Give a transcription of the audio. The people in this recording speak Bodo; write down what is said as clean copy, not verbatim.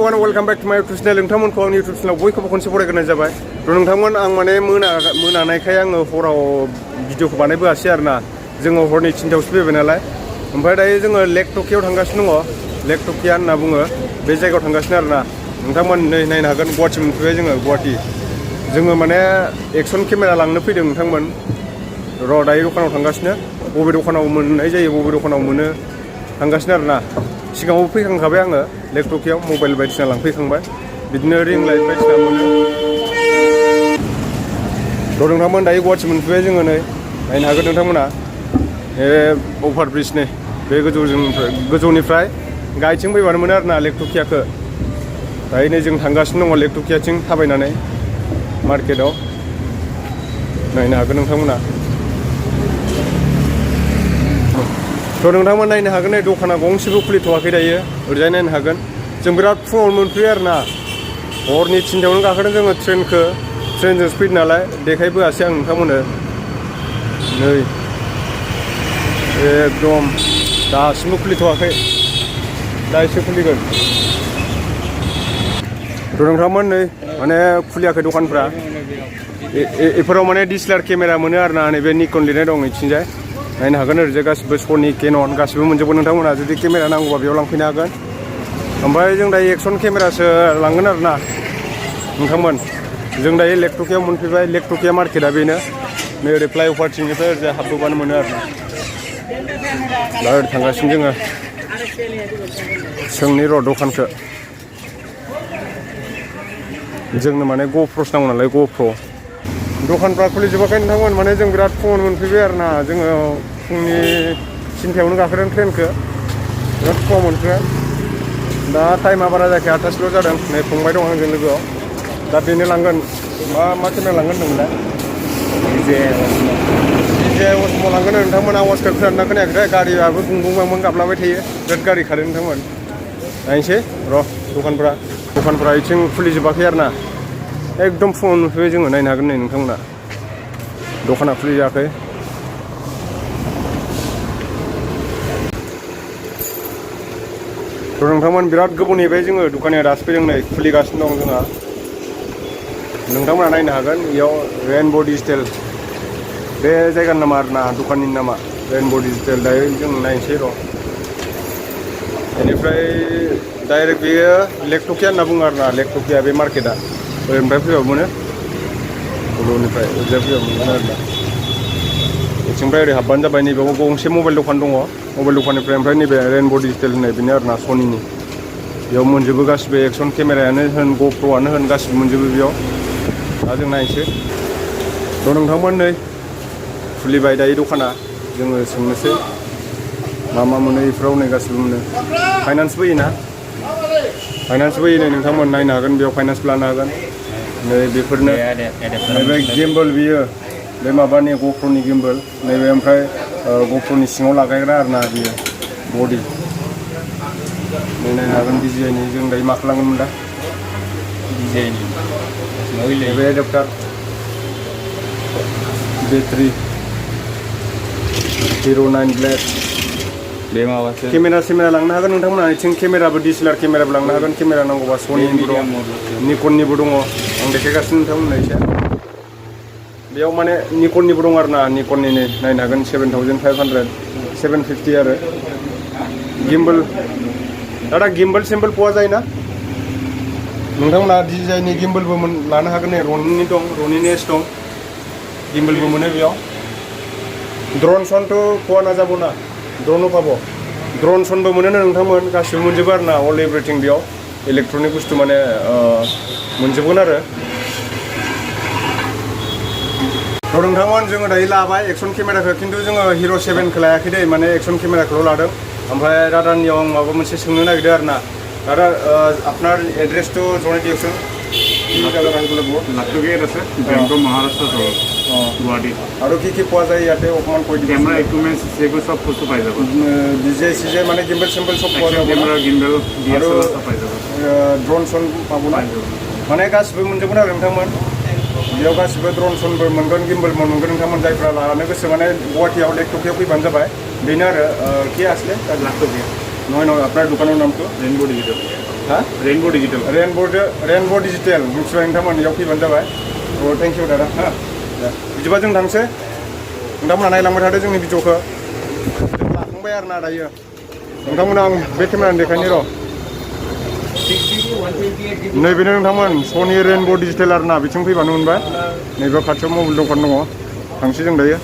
everyone, welcome back to my YouTube channel. नोंथांमोनखौ आंनि YouTube channel बयखौबो खनसे बरायग्रोनाय जाबाय। नोंथांमोन आं माने मोनानायखाय आङो हराव भिडिअखौ बानायबोआसै आरोना। जोङो हरनि 3टायावसो फैबाय नालाय। ओमफ्राय दायो जोङो लेक टकियाव थांगासिनो दङ। लेक टकिया होनना बुङो। बे जायगायाव थांगासिनो आरोना। नोंथांमोन नै नायनो हागोन गुवाहाटि मोनफैबाय जोङो गुवाहाटि। जोङो माने एक्सन केमेरा लांनो फैदों नोंथांमोन। र' दायो दखानाव थांगासिनो। बबे दखानाव मोननाय जायो बबे दखानाव मोनो थांगासिनो आरोना। सिगाङाव फैखांखाबाय आङो लेक टकियाव मबाइल बायदिसिना लांफैखांबाय बिदिनो रिं लाइट बायदिसिना मोनो थ' नोंथांमोन दायो गुवाहाटि मोनफैबाय जोङो नै नायनो हागोन नोंथांमोना अभार ब्रिज नै बे गोजौनिफ्राय गाहायथिं फैबानो मोनो आरोना लेक टकियाखौ दायो नै जों थांगासिनो दङ लेक टकियाथिं थाबायनानै मार्केटाव नायनो हागोन नोंथांमोना थ' नोंथांमोन नायनो हागोन नै दखाना गंसेबो खुलिथ'वाखै दायो ओरैजाय नायनो हागोन जों बिराद फुङावनो मोनफैयो आरोना हरनि 3टायावनो गाखोदों जोङो ट्रेनजोंसो फैदों नालाय देखायबोआसै आं नोंथांमोननो नै एकदम दासिमबो खुलिथ'वाखै दा एसे खुलिगोन थ' नोंथांमोन नै माने खुलियाखै दखानफ्रा बेफोराव माने DSLR केमेरा मोनो आरोना नैबे निकन लिरनाय दं इथिंजाय नायनो हागोन ओरैजाय गासिबो सनि केनन गासिबो मोनजोबगोन नोंथांमोना जुदि केमेरा नांगौबा बेयाव लांफैनो हागोन ओमफ्राय जों दायो एक्सन केमेरासो लांगोन आरोना नोंथांमोन जों दायो लेक टकियाव मोनफैबाय लेक टकिया मार्केटआ बेनो नै ओरै फ्लाइअभारथिंनिफ्राय ओरैजाय हाबबोबानो मोनो आरोना दा ओरै थांगासिनो जोङो सोंनि र' दखानखौ जोंनो माने ग'प्र'सो नांगौ नालाय ग'प्र' दखानफ्रा खुलिजोबाखै नोंथांमोन माने जों बिराद फुङावनो मोनफैबाय आरोना जोङो फुंनि 3टायावनो गाखोदों ट्रेनखौ बिराद फुङाव मोनफैबाय दा टाइमा बारा जायाखै 8टासोल' जादों नै फंबाय दं आंजों लोगोआव दा बेनो लांगोन मा केमेरा लांगोन होनदोंमोनलाय DJI Osmo लांगोन नोंथांमोन आवाजखौ खोनादोंना खोनायाखै गारियाबो बुंबांबां गाबलाबाय थायो बिराद गारि खारो नोंथांमोन नायनोसै र' दखानफ्रा इथिं खुलिजोबाखै आरोना एकदम फुङाव नुफैबाय जोङो नायनो हागोन नै नोंथांमोना दखाना खुलिजायाखै थ' नोंथांमोन बिराद गोबाव नेबाय जोङो दखानिया दासो फैदों नै खुलिगासिनो दं जोंहा नोंथांमोना नायनो हागोन बेयाव रेनब' डिजिटेल बे जायगानि नामा आरोना दखाननि नामा रेनब' डिजिटेल दायो जों नायनोसै र' बेनिफ्राय डाइरेक्ट बेयो लेक टकिया होनना बुङो आरोना लेक टकिया बे मार्केटआ ओरैनिफ्राय फैबाबो मोनो गल'निफ्राय ओरैजाय फैबाबो मोनो आरोना बिथिंनिफ्राय ओरै हाबबानो जाबाय नैबेयाव गंसे मबाइल दखान दङ मबाइल दखाननिफ्राय ओमफ्राय नैबे रेनब' डिजिटेल होननाय बेनो आरोना सनिनि बेयाव मोनजोबो गासिबो एक्सन केमेरायानो होन ग'प्र'आनो होन गासिबो मोनजोबो बेयाव दा जों नायनोसै थ' नोंथांमोन नै खुलिबाय दायो दखाना जोङो सोंनोसै मा मोनो बेफोराव नै गासिबो मोनो फाइनान्सबो होयोना फाइनान्सबो होयो नै नोंथांमोन नायनो हागोन बेयाव फाइनान्सबो लानो हागोन नै बेफोरनो नैबे गिम्बल बियो बे माबानि ग'प्र'नि गिम्बल नैबे ओमफ्राय ग'प्र'नि सिङाव लागायग्रा आरोना बियो बडि नै नायनो हागोन DJIनि जों दायो मा खालामगोनमोन दा DJIनि नैबे एडाप्टार बेटारि Hero 9 ब्लेक बे माबासो केमेरा लांनो हागोन नोंथांमोना आथिं केमेराबो DSLR केमेराबो लांनो हागोन केमेरा नांगौबा सनिनिबो दं निकननिबो दङ आं देखायगासिनो नोंथांमोननो एसे बेयाव माने निकननिबो दं आरोना निकननि नायनो हागोन 7500 750 आरो गिम्बल दादा गिम्बल सिम्बल पोवा जायोना नोंथांमोना DJIनि गिम्बलबो लानो हागोन नै रनिनि दं रनिनि एस दं गिम्बलबो मोनो बेयाव ड्रन सनथ' पोवा नाजाबो ना ड्र'नबो पाबो ड्र'न सनबो मोनो नोंथांमोन गासिबो मोनजोबो आरोना अल एभ्रिथिं बेयाव इलेक्ट्रनिक बुस्थु माने मोनजोबगोन आरो थ' नोंथांमोन जोङो दायो लाबाय एक्सन केमेराखौ खिन्थु जोङो Hero 7खौ लायाखै दै माने एक्सन केमेराखौल' लादों ओमफ्राय दादानियाव आं माबा मोनसे सोंनो नागिरदों आरोना दादा আপনার এড্রেস তো জনাই দিয়কচোন কি জায়গা আহিব লাগিব লাটুগেট আছে বেংকৰ মহাৰাষ্ট্ৰ চহৰ গুৱাহাটী আৰু কি পোৱা যায় ইয়াতে অকণমান কৈ দিব কেমেৰা ইকুইপমেণ্টছ সেইবোৰ চব বস্তু পাই যাব DJI মানে গিম্বল চিম্বল চব পোৱা যাব কেমেৰা গিম্বল DSLR চব পাই যাব ড্ৰ'ন চন পাব না মানে गासिबो मोनजोबगोन आरो नोंथांमोन बेयाव गासिबो ड्र'न सनबो मोनगोन गिम्बलबो मोनगोन नोंथांमोन जायफ्रा लानो गोसो माने गुवाहाटीयाव लेक टकियाव फैबानो जाबाय बेनो आरो কি আসলে লাটুগেট নহয় নহয় আপোনাৰ দোকানৰ নামটো ৰেইনবো ডিজিটেল हा रेनबो डिजिटल रेनबो डिजिटेल मिथिबाय नोंथांमोन इयाव फैबानो जाबाय थेंक इउ दादा हा बिदिबा जों थांसै नोंथांमोना नायलांबाय थादो जोंनि भिडिअखौ जों लाखांबाय आरो ना दायो नोंथांमोना आं बे केमेरानि देखायनि र' नैबेनो नोंथांमोन सनि रेनबो डिजिटेल आरो ना बिथिं फैबानो मोनबाय नैबे खाथियाव मबाइल दखान दङ थांसै जों दायो